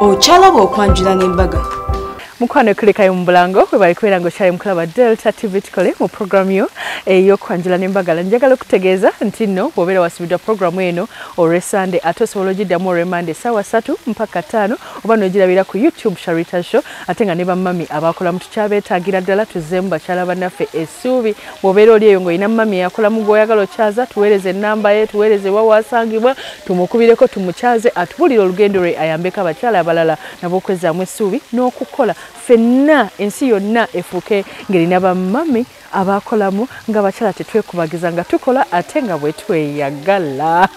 Okyalaba okwanjula n'embaga. Mukwano kulekayo mu bulango we bali kubeera ng'okyali mukulaba Delta TV tukole mu programu yo ey'okwanjula n'embaga. Njagala okutegeeza nti nno bw'obeera wasibiddwa programu eno olw'Sande ate osobola ogiddamu olw'Emande ssaawa 3 mpaka 5 oba n'ogirabira ku YouTube Sharita Show, ate nga ne bammami abakolamu tukyabeetaagira ddala tuzzeemu bakyala bannaffe essuubi. Bw'obeera oli eyo ng'olina mmami eyakolamu gw'oyagala okyaza, tuweereze ennamba ye, tuweereze wa waasangibwa, tumukubireko tumukyaze atubuulire olugendo lwe ayambeko abakyala abalala nabo okwezzaamu essuubi n'okukola. Ffenna ensi yonna efuuke ng'erina bammami abakolamu nga bakyala tetwekubagiza nga tukola ate nga bwe tweyagala.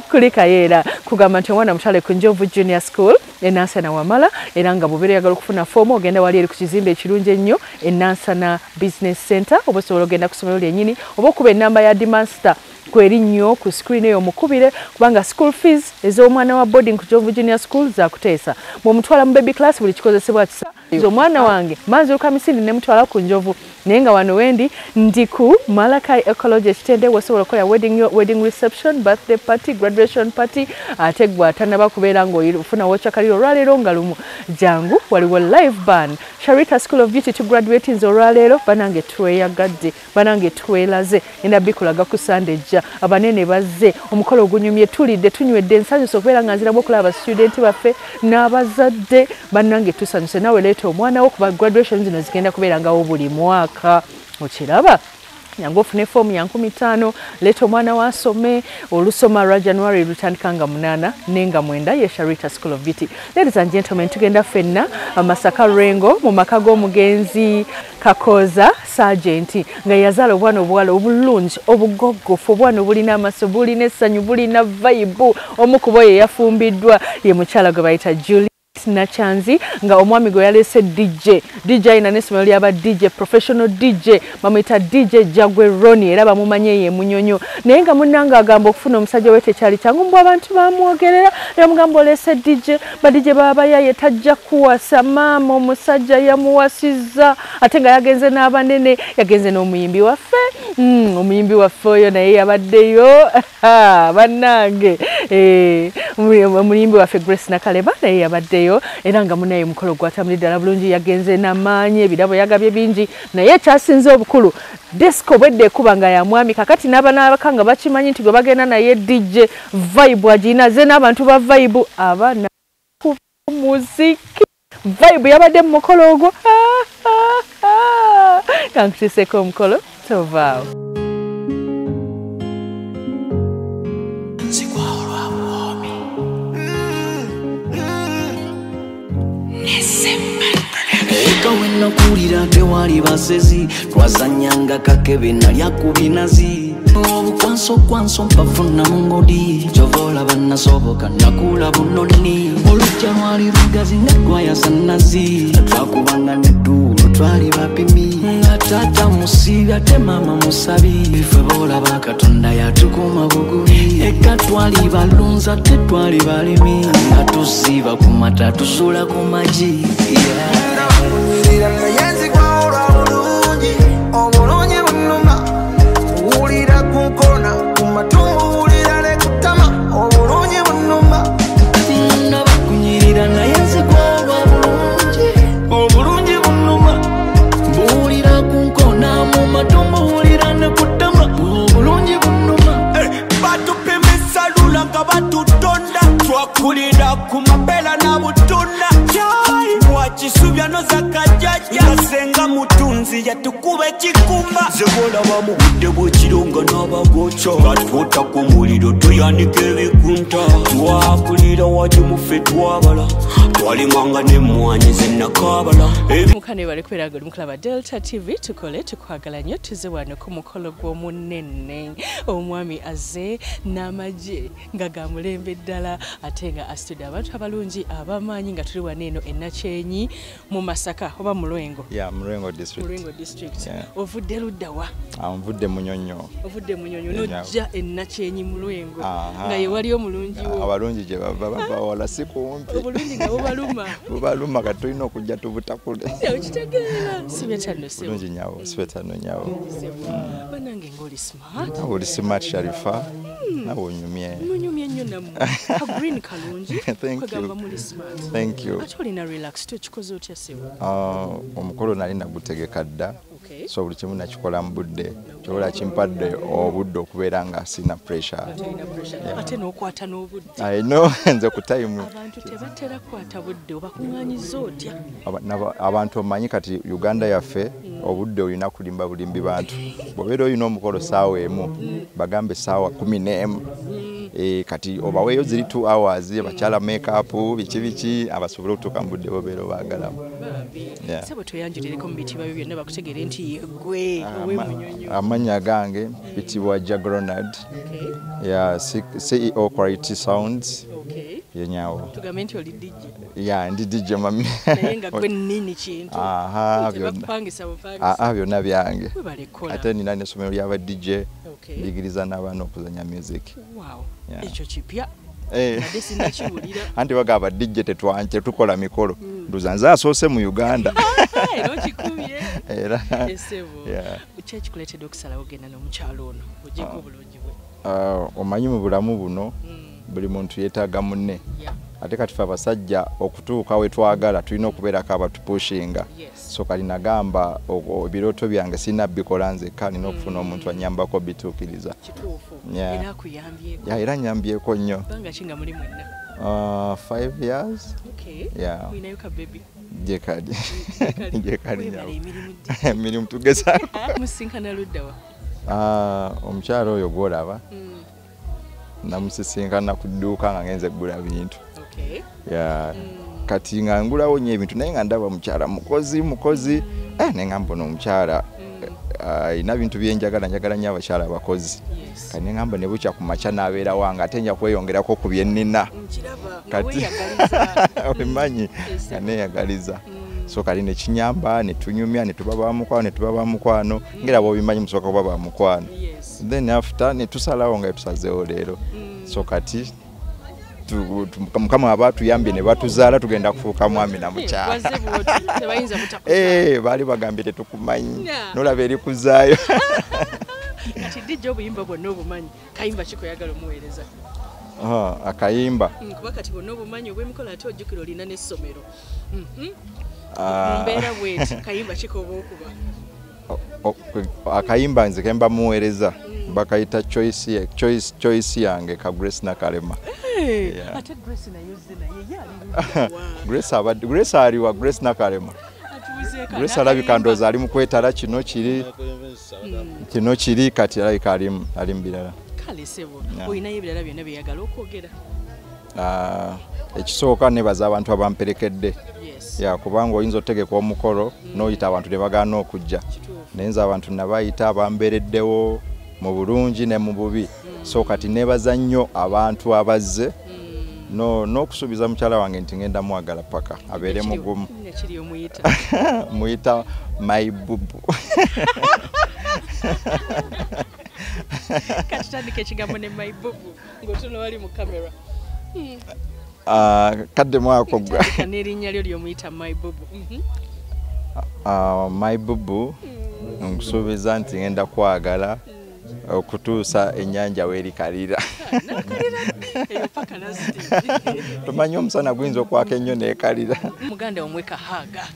Kulikayo era kugamba nti omwana mutwale ku Njovu Junior School e Nansana Wamala, era nga bw'obeera oyagala okufuna foomu ogenda wali eri ku kizimbe ekirungi ennyo e Nansana Business Center, oba osobola ogenda ku ssomero lyennyini oba okuba ennamba ya Dimaster kweri nnyo ku screen eyo mukubire, kubanga school fees ez'omwana wa boarding ku Njovu Junior School zakuteesa. Bw'omutwala mu baby class buli kikozesebwa kisa. Omwana wange manzuruka misindi ne mutwala ku Njovu, naye nga wano wendi ndi ku Malakai Ecology Kitende, wosobola okukola wedding reception, birthday party, graduation party, ate gwe atannaba kubeera ng'ofuna wocakaliro olwaleero nga lumu jangu waliwo live band. Sharita School of Beauty tugraduatinze olwaleero, banange tweyagadde, banange twelaze, enda bikulaga ku Sunday ejja, abanene bazze, omukolo ogunyumye, tulidde, tunywedde, nsanyuse okubeera nga nziramu okulaba abastudenti baffe n'abazadde, bannange tusanyuse. Naawe leeta omwana wo kuba graduation zino zigenda kubeerangawo buli mwaka, okiraba? Yangu ofune foomu ya 5,000, leeta omwana wasome, olusoma lwa January lutandika nga 8 nenga 9 ye Sharita School of Beauty. Ladies and gentlemen, tugenda ffenna Masaka Lwengo mu maka g'omugenzi Kakoza Sergeant nga yazaala obwana obuwala obulungi obugoggofu, obwana obulina amaaso, bulina essanyu, bulina vibe. Omu ku bo ye yafumbiddwa ye mukyala gwe bayita Julie Nachanzi, nga omwami gwe yaleese DJ. DJ alina n'essomero ly'aba DJ, professional DJ, bamuyita DJ Jagwe Ronnie, era bamumanye ye Munyonyo. Naye nga munnange agamba okufuna omusajja we tekyali kyangu, mbw abantu bamwogerera, era mugamba oleese DJ, ba DJ baba yaye tajja kuwasa, maama omusajja yamuwasizza, ate nga yagenze n'abanene, yagenze n'omuyimbi waffe, omuyimbi waffe oyo naye yabaddeyo, bannange, omuyimbi waffe Grace Nakaleba naye yabaddeyo, era nga munaye omukolo gwatambulidde ddala bulungi, yagenze n'amaanyi, ebirabo yagabye bingi, naye ekyasinze obukulu disco bwedde ekuba nga ya mwami. Kakati n'abanaabaka nga bakimanyi nti gwe bagenda naye DJ vibe agirina, ze n'abantu ba vibe abaana ku muziki vibe yabadde mu mukolo ogwo. Kankutiiseko omukolo tovaawo. Eka wenakulira tewali basezi, twazanyanga kakebe nalya ku binazi, obukwanso kwanso mpafuna mu ngodi, kyova olaba nasoboka nakula bunoni, olujja lwali lugazi nga twayasa nazi, twakubanga nedduulo twali bapimi, nga taata musibi ate maama musabi, ffe boolaba Katonda yatukuuma bugubi, eka twali balunzi ate twali balimi, nga tusiiba ku mata tusula ku magi. Twakulira ku mapela na butunda, wakisubya noza kajjajja, senga mutunzi yatukuba ekikumba, ze bolaba mu budde bw'ekiro nga n'abagokya, batwota ku muliro tuyanika ebikunta, twakulira wagimu ffe twabala, twalimanga n'emmwanyi ze nakaabala. Mukane bali kubeera nga oli mukulaba Delta TV tukole tukwagala nnyo, tuze wano ku mukolo gw'omunene, omwami azze n'amagye nga ga mulembe ddala, ate nga asitudde abantu abalungi ab'amaanyi, nga tuli wano eno e Nakyenyi mu Masaka oba mu Lwengo. Yeah, mu Lwengo district. Mu Lwengo district. Yeah. Ovudde ludda wa? Nvudde Munyonyo. Ovudde Munyonyo n'ojja e Nakyenyi mu Lwengo. Nga ye wali omulungi wo. Abalungi gye bava bava wala si kumpi. Obulungi nga buba Bubaluma. Bubaluma kati tulina okujja tubutakule. Okitegeera. Sibetano sebo. Bulungi nyawo, sibetano nyawo. Bannange ng'oli smart. Nawe oli smart Sharifa. Nawe onyumye. Munyumye nnyo nammwe. Ka green kalungi. Thank you. Kagamba muli smart. Thank you. Ate olina relax tokikoze otya sebo? Omukolo nali nagutegeka dda. Okay. So buli kimu nakikola mu budde. Kyobola kimpadde obudde okubeera nga sina pressure. Ate n'okwata n'obudde. I know, nze ku time. Abantu tebatera kukwata budde obakuŋŋaanyiza otya? Abantu omanyi kati Uganda yaffe obudde olina kulimba bulimbi bantu. Bw'obeera olina omukolo ssaawa 1, bagambe ssaawa 11. Kati obaweeyo ziri 2 hours abakyala make up biki biki abasobole okutuuka mu budde bobeera obaagalamu. Sebo tweyanjulireko mu bitiibwa byo byonna bakutegeere nti gwe ow'emunyonyo. Amannya gange bitibwa Jagronad. Yeah, CEO Quality Sounds. Okay. Yenyawo. Tugambe nti oli DJ. Yeah, ndi DJ mami. Naye nga gwe nini kintu. Aha, byonna. Aha, byonna byange. Webale Ate nina n'essomero ly'aba DJ. Njigiriza n'abaana okuzannya music. Wow. Ekyo kipya. Nadde sinnakiwulira. Anti bagamba DJ tetukola mikolo. Nduza nze asoose mu Uganda. Era okikubye. Era. Esebo. Ki ekikuleetedde okusalawo ogenda n'omukyalo ono ogyeko obulungi bwe? Omanyi mu bulamu buno buli muntu yeetaaga munne. Ate kati ffe abasajja okutuuka we twagala tulina okubeerako abatupushinga. So kali nagamba ebirooto byange sirina bikola nzekka, nina okufuna omuntu annyambako bituukiriza. Kituufu. Era akuyambyeko. Era annyambyeko nnyo. Bbanga ki nga muli mwenna? 5 years. Okay. Yeah. Olinayo ka baby? Gyekali. Gyekali nyawo. Emirimu Emirimu tugezaako. Musinkana ludda wa? Omukyala oyo gw'olaba namusisinkana ku dduuka nga ngenze kugula bintu. Okay. Yeah. Kati nga ngulawo nnyo ebintu naye nga ndaba mukyala mukozi mukozi. Ne ngamba ono omukyala alina bintu bye njagala, njagala nnyo abakyala abakozi. Kati ne ngamba ne bukya ku makya n'abeera wange ate nja kweyongerako ku bye nnina. Kati obimanyi nga neeyagaliza. So kali ne kinyamba ne tunyumya ne tuba ba mukwano ngera bw'obimanyi musooka kuba ba mukwano. Then after ne tusalawo nga tusazeewo leero. So kati Mukama aba atuyambye ne batuzaala tugenda kufuuka mwami na mukyala. Baali bagambye tetukumanyi n'olaba eri kuzaayo. Kati DJ obuyimba bwonna obumanyi, kayimba ki koyagala omuweereza? Akayimba. Kuba kati bwonna obumanyi obw'emikolo ate ojjukira olina n'essomero. Mbeera bweti, kayimba ki k'oba okuba? Akayimba nze ke mba muweereza bakayita choice yange ka Grace Nakalema. Ate Grace nayo zze naye ye ali Grace aliwa Grace Nakalema. Grace alabika ndowooza ali mu kwetala kino kiri kino kiri kati alabika ali mu birala. Kale ssebo, olinayo ebirala byonna byeyagala okwogera? Ekisooka nebaza abantu abamperekedde. Kubanga oyinza otegeka omukolo n'oyita abantu ne bagaana okujja. Naye nze abantu nabayita bambeereddewo mu bulungi ne mu bubi. So kati nebaza nnyo abantu abazze n'okusuubiza mukyala wange nti ngenda mwagala paka abeere mugumu. Muyita my bubu. Kati tandika ekigambo ne my bubu ng'otunula wali mu kamera. Kadde mwako gwa. N'erinnya lyo ly'omuyita my bubu. My bubu nkusuubiza nti ngenda kwagala okutuusa ennyanja weerikalira. Tomanyi omusana guyinza okwaka ennyo neekalira. Muganda omwe Kahaga.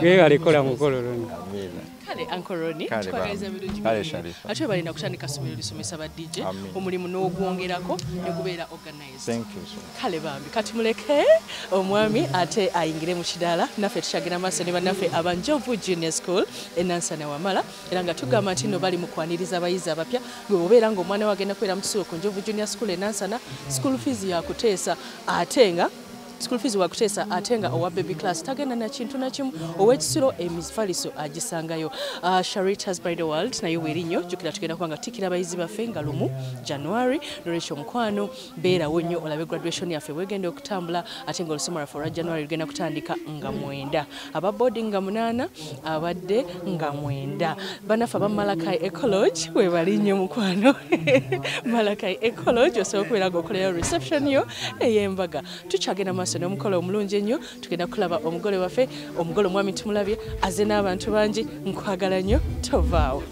Weebale mukolo luno. Kale Uncle Ronnie, tukwagaliza birungi. Kale Sharifa. Ate balina kutandika ssomero lisomesa ba DJ, omulimu n'ogwongerako ne gubeera organized. Thank you so much. Kale bambi, kati muleke omwami ate ayingire mu kidaala, naffe tukyagenda maaso ne bannaffe aba Njovu Junior School e Nansana Wamala, era nga tugamba nti nno bali mu kwaniriza abayizi abapya. Gwe bw'obeera ng'omwana we agenda kubeera mu kisulo ku Njovu Junior School e Nansana, school fees yakuteesa ate nga school fees wakuteesa ate nga owa baby class tagenda na kintu na kimu, ow'ekisulo emifaliso agisangayo. Sharita's Bridal World nayo weeri nnyo, jjukira tugenda kuba nga tutikira abayizi baffe nga 1 January. Nolwekyo omukwano beerawo nnyo olabe graduation yaffe bwegenda okutambula, ate nga olusoma lwaffe olwa January lugenda kutandika nga 9, aba boarding nga 8, abadde nga 9. Bannaffe aba Malakai Ecology webali nnyo mukwano. Malakai Ecology osobola okubeera ng'okolerayo reception yo ey'embaga. Tukyagenda maaso n'omukolo omulungi ennyo. Tugenda kulaba omugole waffe, omugole omwami tumulabye aze n'abantu bangi. Nkwagala nnyo, tovaawo.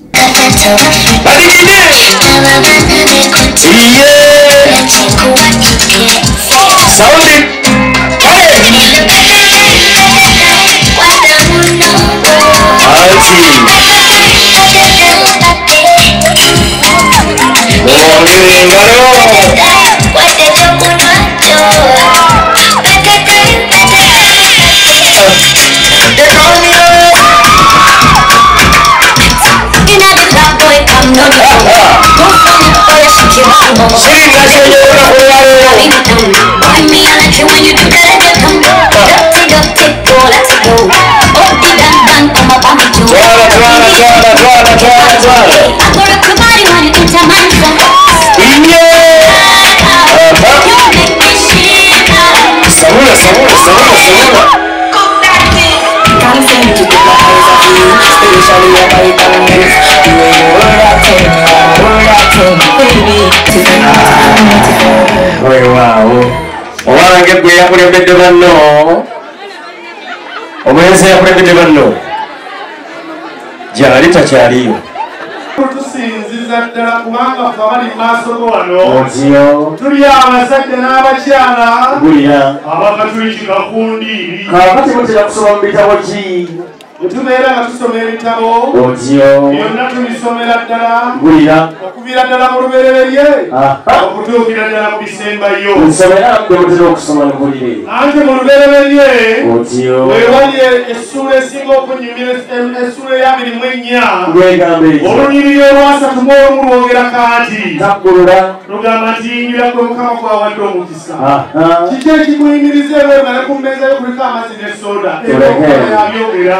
Weewaawo owange gwe yakulembedde banno, omulenzi yakulembedde banno gyali takyaliyo. Tusinziza ddala kubanga ffe abali mu maaso go wano tuli abasajja n'abakyala abakatuliki kakundi. Kaakati mutera kusoma mu bitabo ki? Bwe tubeera nga tusoma ebitabo byonna tubisomera ddala okuviira ddala mu lubereberye okutuukira ddala mu bisembayo. Anti mu lubereberye wewali essuula esinga okunyumira, essuula ey'abiri mu ennya, olunyiriri olwasatu mu olumu lwogera kaati lugamba nti yingira gwe Mukama kwawadde omukisa. Kiki ekikuyimiriza ebweru nga ne ku mmeeza yo kuliko amazzi ne soda? Yabyogera.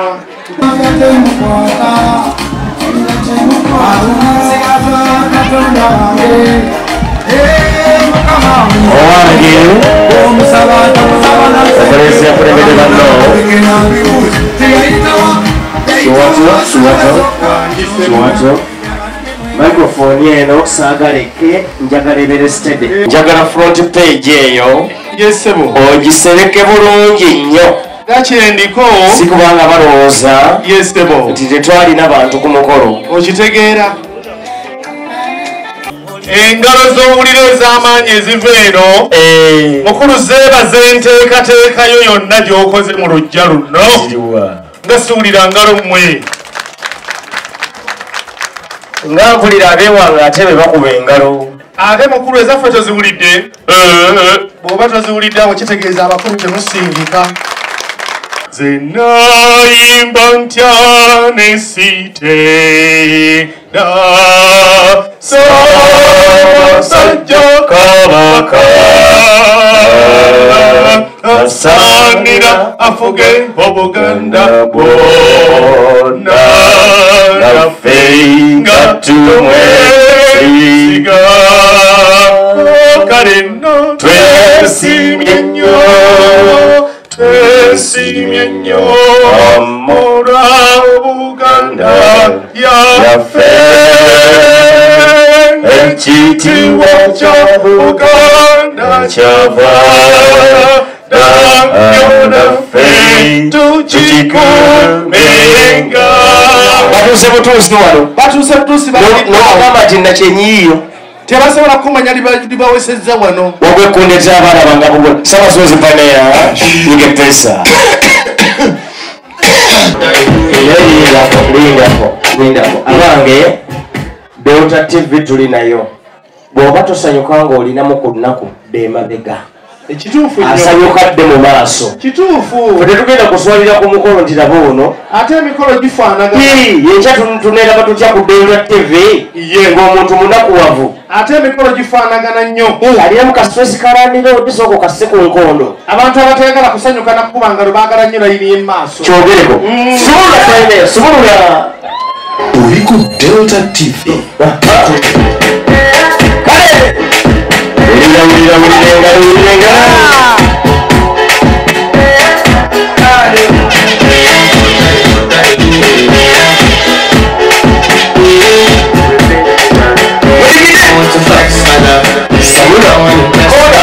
Owange omulenzi yakulembedde banno. Kiwato microphone eno saagaleke, njagala ebeere steady. Njagala front page eyo ogisereke bulungi nnyo. Gakyendiko si kubanga balowooza nti tetwalina bantu ku mukolo. Okitegeera engalo z'owulira ez'amaanyi eziva eno mukulu zeebaza enteekateekayo yonna gy'okoze mu luggya luno nga siwulira ngalo mmwe. Nga mpulira abeewange ate be bakuba engalo. Ate mukulu ezaffe toziwulidde? Bw'oba toziwulidde awo kitegeeza abakulu temusingika. Nze nayimba ntya ne sitenda Ssaabasajja Kabaka asaanira afuge Obuganda bwonna naffe nga tumwesiga. Kale nno twesiimye nnyo, twesiimye nnyo olwa Buganda yaffe, ekitiibwa kya Buganda kyava dda naffe tukikuumenga. Batuuse butuusi wano, batuuse butuusi n'ogamba nti nakyenyiiyo tebasobola kumanya libawesezza wano. Wagwekundeta abaana banga bugula sabasozi paneya nige pesa. Lindako abange Delta TV tuli nayo. Bw'oba tosanyuka ng'olinamu ku lunaku bemabega. Ekituufu nnyo. Asanyuka dde mu maaso. Kituufu. Ffe tetugenda kuswalira ku mukolo nti laba ono. Ate emikolo gifaanagana. Yenkya tuneeraba tutya ku Delta TV ng'omuntu munakuwavu. Ate emikolo gifaanagana nnyo. Alinamu ka stress kalandira odisooka okasse ku nkondo. Abantu abatayagala kusanyuka nakukuba ngalo baagala nnyo layini y'emmaaso. Kyogereko. Sumulula fayina, sumulula. Oli ku Delta TV. Kale! Wulira, wulira, wulira engalo, wulira engalo. Samuna, kola.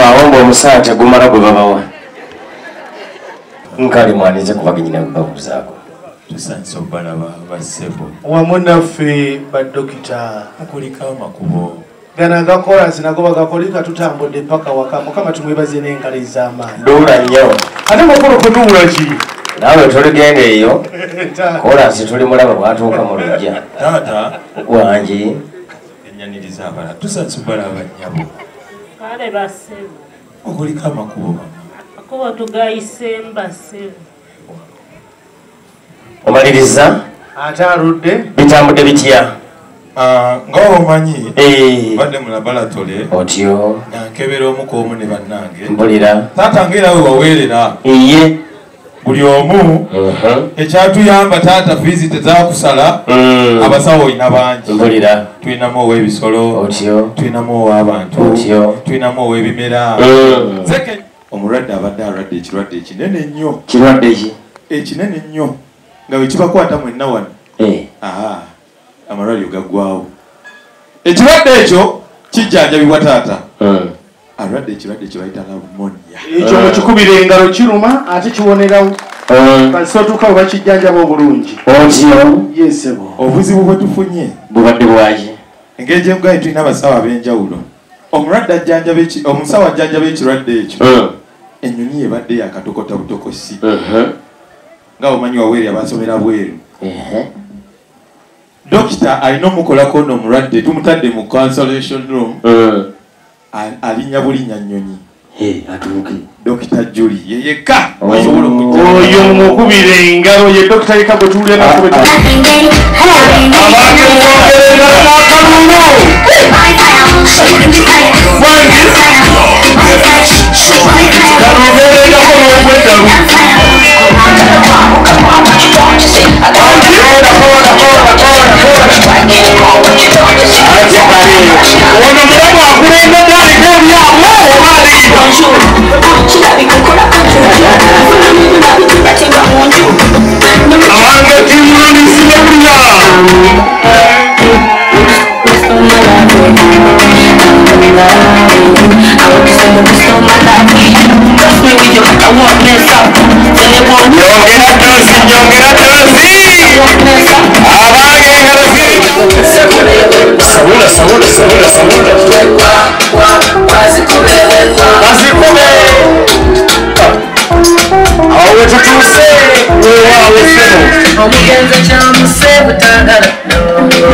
Tebivaawo ng'omusaala tegumala gwe babawa. Nkali mwanize kubagenyi nababuuzaako. Tusanyuse okubalaba bassebo. Wamu naffe badokita. Mukuliko amakubo. Gano agakolansi nago bagakolika tutambudde paka waka. Mukama tumwebaze n'engalo ez'amaanyi. Duula nnyo. Ate mukulu kuduula ki? Naawe tuligenda eyo. Kolansi tuli mulaba bw'atuuka mu luggya. Taata. Wangi. Ennyaniriza abalala. Tusanyuse okubalaba nnyabo. Kale bassebo. Okuliko amakubo. Amakubo tugayiseemu bassebo. Omaliriza? Ate aludde. Bitambudde bitya? Nga omanyi badde mu laboratory otyo nga nkebera omu ku omu ne bannange. Mpulira. Taata ng'era we waweerera. Iye. Buli omu ekyatuyamba taata fiizi tezaakusala abasawo olina bangi. Mpulira. Tulinamu ow'ebisolo. Otyo. Tulinamu ow'abantu. Otyo. Tulinamu ow'ebimera. Omulwadde abadde alwadde ekirwadde ekinene ennyo. Kirwadde ki? Ekinene ennyo. Nga bwe kibakwata mwenna wano. Amalwaliro gaggwawo. Ekirwadde ekyo kijjanjabibwa taata. Alwadde ekirwadde kye bayita pneumonia. Ekyo mukikubira engalo kiruma ate kiwonerawo. Kasita otuuka we bakijjanjaba obulungi. Otyo. Yes ssebo. Obuzibu bwe tufunye bubadde bwaki? Engeri gye mugambye tulina abasawo ab'enjawulo. Omulwadde ajjanjaba omusawo ajjanjaba ekirwadde ekyo. Ennyonyi ebadde yakatokota butokosi. Nga omanyi waweeri abasomera bweru. Dokita alina omukolako ono omulwadde tumutadde mu consolation room. Alinnya bulinnya nnyonyi. Atuuke. Dokita Julie ye yekka asobola okujja. Oyo mukubire engalo ye dokita yekka gwe tuwulira nako bwe Abange mwongere engalo n'akalulu. Wangi. Kalubeererako n'ogw'eddalu. Ono mulamu akulembedde aliko ebyabwe oba alinda? Abange timulundisi bebulya. Nyongera dozi, nyongera dozi. Abange engalo ziri. Sabula, sabula, sabula, sabula. Bazikube. Awo we tutuuse. Weewaawo ssebo. Omugenzi kyamuse butagala.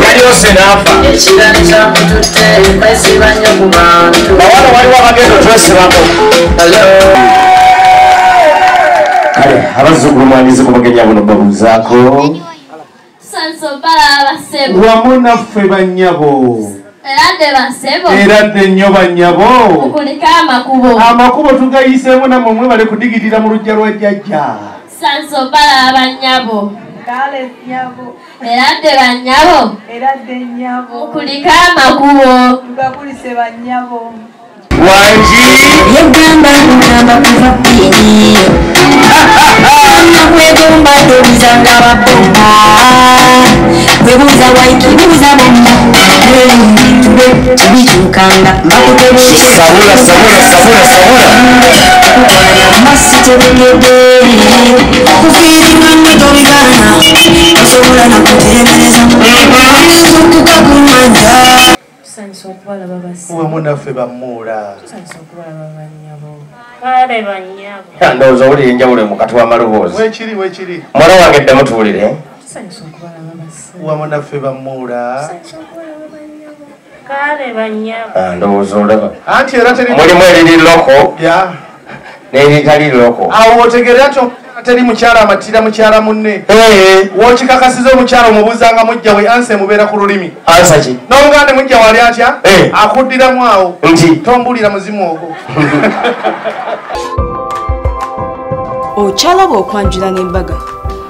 Yali ose n'afa. Ekirani kyamututte kwesiba nnyo ku bantu. Bawala waliwo abagenda otwesibako. Kale abazzukulu mwanize ku bagenyi buno babuuzaako. Tusanyuse okubalaba bassebo. Wamu naffe bannyabo. Eradde bassebo. Eradde nnyo bannyabo. Mukulike amakubo. Amakubo tugayiseemu nammwe mwebale kudigidira mu luggya lwa jjajja. Tusanyuse okubalaba bannyabo. Kale nnyabo. Eradde bannyabo. Eradde nnyabo. Mukulike amakubo. Tugakulise bannyabo. Wangi. Yegamba ngamba kuva pini. Kwegomba tobizanga babomba. Kwebuuza waikibuuza bomba. Bikyukanga mbakutebuuza. Sabula, sabula, sabula, sabula. Masitegekedde. Kufiirwa nnyo tobigaana. Tosobola na kuteremereza. Okukakumanja. Tusanyuse okubalaba bassebo. Wamu naffe bammuula. Tusanyuse okubalaba bannyabo. Kale bannyabo. Ndowooza owulira enjawulo mu kati w'amaloboozi. Weekiri, weekiri. Muwala wange ddamu tuwulire. Tusanyuse okubalaba bassebo. Wamu naffe bammuula. Tusanyuse okubalaba bannyabo. Kale bannyabo. Ndowooza olaba. Anti era teri mulimu eriri loko. N'eritali loko. Awo otegeera nti teri mukyala amatira mukyala munne. W'okikakasiza omukyala omubuuzanga mujja we ansa emubeera ku lulimi. Ansa ki? N'omuganda mujja wali atya? Akuddiramu awo. Nti? Tombuulira muzimu ogwo. Okyalaba okwanjula n'embaga.